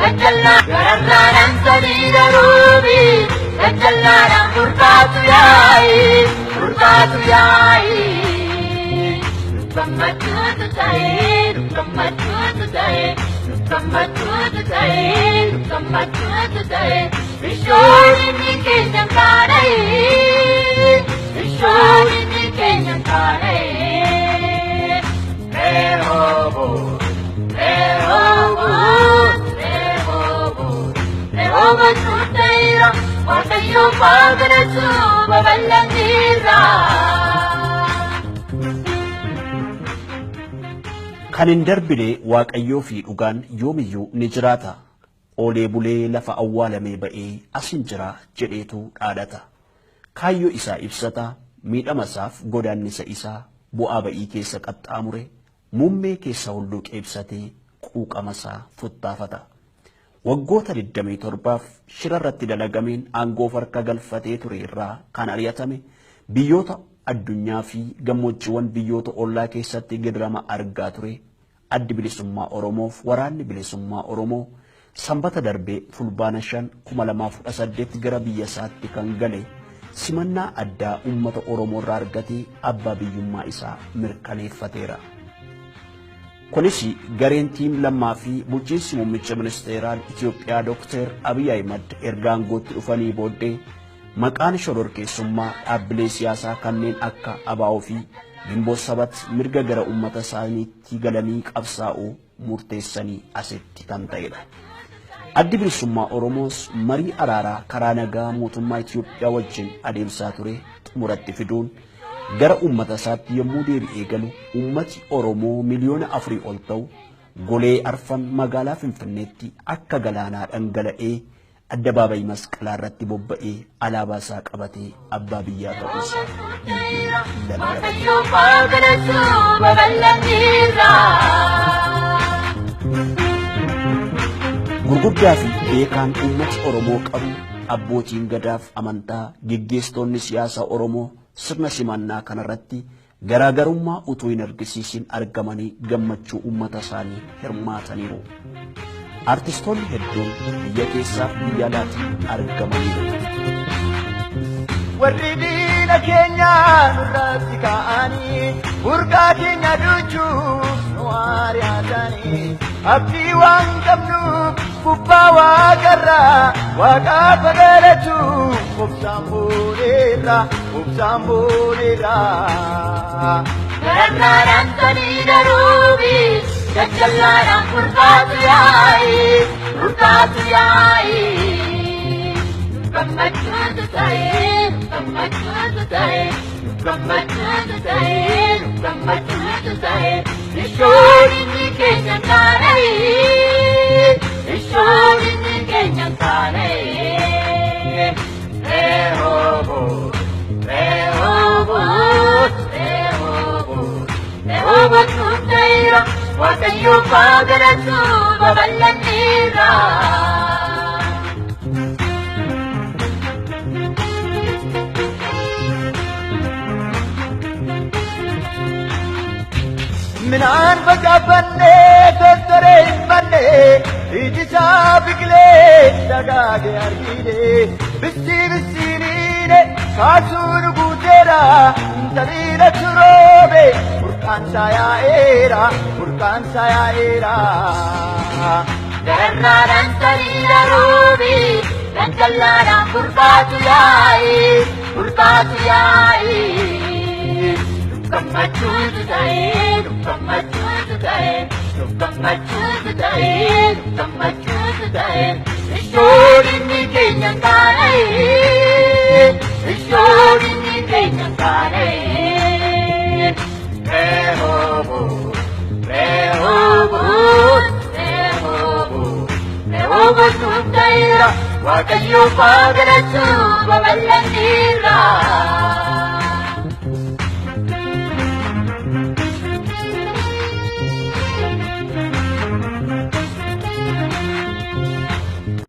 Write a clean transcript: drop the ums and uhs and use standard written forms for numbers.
Gajjallaa gararraadhaan samiidha roobi. Gajjallaadhaan burqaatu yaa'i. Burqaatu yaa'i. Gammachuutu ta'e, gammachuutu ta'e, gammachuutu ta'e, gammachuutu ta'e. Bishoonni keenya kaadha'e, bishoonni keenya kaadha'e. Rehoboot, Rehoboot, Rehoboot, Rehoboot ta'eera, Waaqayyo faagalatu babal'anneerra. Kan hin darbine Waaqayyoo fi dhugaan yoomiyyuu ni jiraata. Oolee bulee lafa awwaalamee ba'ee asin jira jedheetu dhaadata. Kaayyoo isaa ibsata, miidhama isaaf godaannisa isaa bu'aa ba'ii keessa qaxxaamure, muummee keessa hulluuqee ibsatee quuqama isaa futtaafata. Waggoota 27f shira irratti dalagameen aangoo harka galfatee ture irraa kan ari'atame biyyoota addunyaa fi gammoojjiiwwan biyyoota ollaa keessatti gidirama argaa ture addi bilisummaa Oromoof waraanni bilisummaa Oromoo sanbata darbee fulbaana 5 2018 gara biyya isaatti kan gale simannaa addaa uummata Oromoo irraa argatee abbaa biyyummaa isaa mirkaneeffateera. Kunis gareen tiim lammaa fi bulchiinsi muummicha ministeeraa Itoophiyaa Dr. Abiy Ahimad erga aangootti dhufanii booddee maqaan shororkeessummaa dhaabbilee siyaasaa kanneen akka ABO fi Ginboot Sabat mirga gara uummata isaaniitti galanii qabsaa'uu murteessanii asitti kan ta'edha. Addi bilisummaa Oromoos marii araaraa karaa nagaa mootummaa Itoophiyaa wajjin adeemsaa ture xumuratti fiduun gara uummata isaatti yommuu deebi'ee galu uummati Oromoo miliyoona 4 ol ta'u golee arfan magaalaa Finfinneetti akka galaanaa dhangala'ee addabaabayii masqalaa irratti bobba'ee alaabaa isaa qabatee abbaa biyyaa ta'uusaa lallabate. Waaqayyo faagalatu babal'anneerra. Gurguddaa fi beekaan uummati Oromoo qabu abbootiin gadaaf amantaa geggeessitoonni siyaasaa Oromoo sirna simannaa kanarratti garaagarummaa utuu hin argisiisin argamanii gammachuu uummata isaanii hirmaataniiru. Artistoonni hedduun biyya keessaaf biyya alaatii argamaniiru. Warri diina keenya nurratti ka'anii burqaa keenya duuchuuf nu ari'atanii abdii waan qabnuuf gubbaa waaqarraa waaqaaf galatu obsaan booneerra obsaan booneerra. Gararraadhaan samiidha roobi. Gajjallaadhaan burqaatu yaa'i. Burqaatu yaa'i. Gammachuutu ta'e, gammachuutu ta'e, gammachuutu ta'e, gammachuutu ta'e. Bishoonni keenya kaadha'e, bishoonni keenya kaadha'e. Rehoboot, Rehoboot, Rehoboot, Rehoboot ta'eera, Waaqayyo faagalatu babal'anneerra. Midhaan facaafannee tortoree hin banne iji isaa biqilee dagaage argine bissi bissiniine kaasuu nu guuteera taliila turoobe burqaan isaa yaa'eera burqaan isaa yaa'eera. Gararraadhaan samiidha roobi. Gajjallaadhaan burqaatu yaa'i. Burqaatu yaa'i. Gammachuutu ta'e, gammachuutu ta'e, gammachuutu ta'e, gammachuutu ta'e. Bishoonni keenya kaadha'e, bishoonni keenya kaadha'e. Rehoboot, Rehoboot, Rehoboot, Rehoboot ta'eera, Waaqayyo faagalatu babal'anneerra.